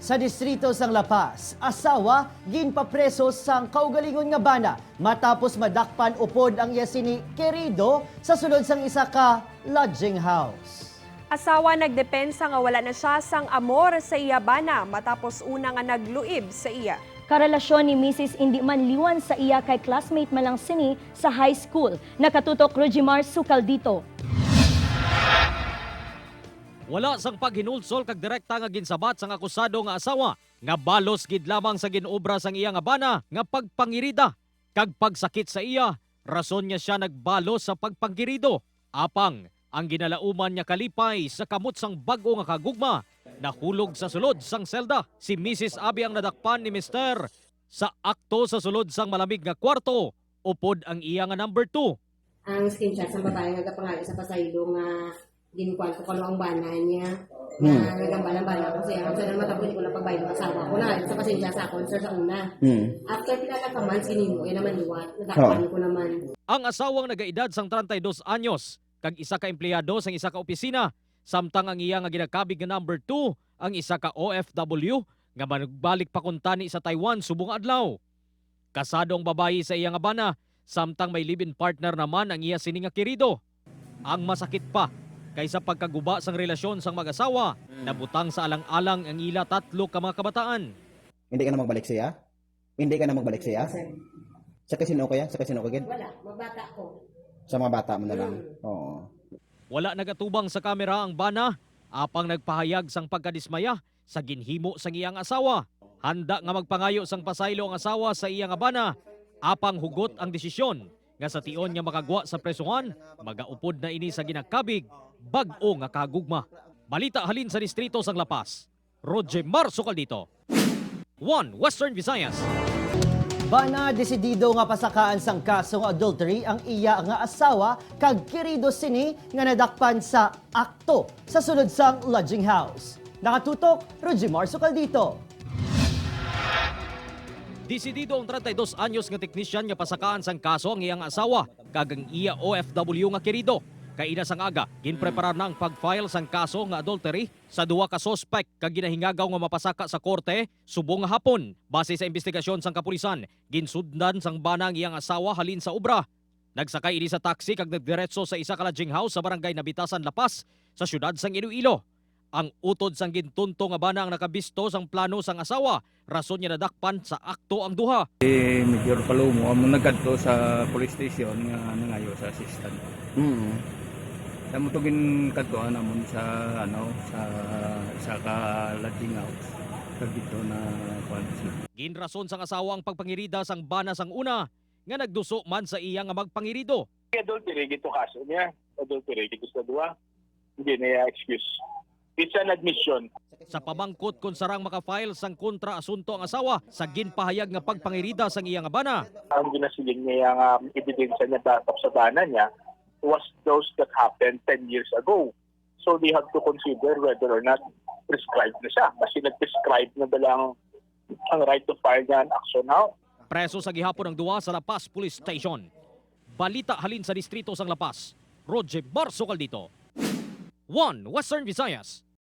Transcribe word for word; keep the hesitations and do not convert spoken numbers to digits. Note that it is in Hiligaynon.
Sa distrito sang La Paz, asawa ginpapreso sang kaugalingon nga bana matapos madakpan upod ang iya sini kerido sa sulod sang isa ka lodging house. Asawa nagdepensa nga wala na siya sang amor sa iya bana matapos una nga nagluib sa iya. Karelasyon ni Misis indi man liwan sa iya kay classmate man lang sini sa high school. Nakatutok, Rujimar Sukal dito. Wala sang paghinulsol kag direkta nga ginsabat sang akusado nga asawa nga balos gid lamang sa gin-obra sang iya nga bana nga pagpangirida kag pagsakit sa iya, rason nga sia nagbalos sa pagpangirido. Apang ang ginalauman niya kalipay sa kamot sang bag-o nga kagugma, nahulog sa sulod sang selda. Si Misis Abby ang nadakpan ni Mister sa akto sa sulod sang malamig nga kwarto upod ang iya nga number two. Ang screenshot sa babae nga gapangayo sa pasaylo nga ginkuan ko kuno ang bana niya. Hmm. Nga nagambal ang bana ko siya. Ang sana matapos ko na pagbayad ng asawa ko na sa pasensya sa akon, sir, sa una. Hmm. After pila na ka months, ginimo, eh naman liwat. Nadakpan ko naman. Ang asawang nagaedad sang treinta y dos anyos kag isa ka empleyado sang isa ka opisina, samtang ang iya nga ginakabig nga number two ang isa ka O F W nga manugbalik pa kuntani sa Taiwan subong nga adlaw. Kasado ang babayi sa iya nga bana, samtang may live-in partner naman ang iya sini nga kirido. Ang masakit pa, kay sa pagkaguba sang relasyon sang mag-asawa, nabutang sa alang-alang ang ila tatlo ka mga kabataan. Hindi ka na magbalik siya? Hindi ka na magbalik siya? Sa casino kaya? Sa casino ka gid? Wala, mabata ko. Sa mga bata mo na lang? Oo. Wala nagatubang sa kamera ang bana, apang nagpahayag sang pagkadismaya sa ginhimo sang iyang asawa. Handa nga magpangayo sang pasaylo ang asawa sa iya nga bana, apang hugot ang desisyon nga sa tion nga makagwa sa presohan, magaupod na ini sa ginakabig bag-o nga kahagugma. Balita halin sa distrito sang La Paz, Roger Marzo Caldito, One Western Visayas. Bana desidido nga pasakaan sang kaso nga adultery ang iya nga asawa kag kirido sini nga nadakpan sa akto sa sulod sang lodging house. Nakatutok, Rujimar Sukaldito. Desidido ang treinta y dos anyos nga teknisyan nga pasakaan sang kaso ang iyang asawa kag ang iya O F W nga kirido. Kaina sang aga, ginpreparar na ang pag-file sang kaso nga adultery sa duha ka suspek kag ginahingagaw nga mapasaka sa korte subong nga hapon. Base sa imbestigasyon sang kapulisan, ginsundan sang bana ang iyang asawa halin sa obra. Nagsakay ini sa taxi kag nagdiretso sa isa ka lodging house sa barangay Nabitasan, La Paz, sa siyudad sang Iloilo. Ang utod sang gintunto nga bana ang nakabisto sang plano sang asawa, rason nga nadakpan sa akto ang duha. Si Major Palomo amo nagkadto sa police station nga nangayo sa assistant. Mm. Amo to ginkadtuan namon sa, ano, sa isa ka lodging house. Kag dito na kuan sila. Ginrason sang asawa ang pagpangirida sang bana sang una nga nagduso man sa iya nga magpangirido. Adultery gid to kaso niya. Adultery gid sa duha. Hindi na iya excuse. It's an admission. Sa pamangkot kon sarang maka-file sang kontra-asunto ang asawa sa ginpahayag nga pagpangirida sang iya nga bana, Ang ginasiling niya nga ebidensya niya batok sa bana niya was those that happened ten years ago. So they have to consider whether or not prescribed na siya. Kasi nag-prescribe na ba lang ang right to file niya an action now? Preso sa gihapon ang duha sa La Paz Police Station. Balita halin sa distrito sang La Paz, Roger Marzo Caldito, One Western Visayas.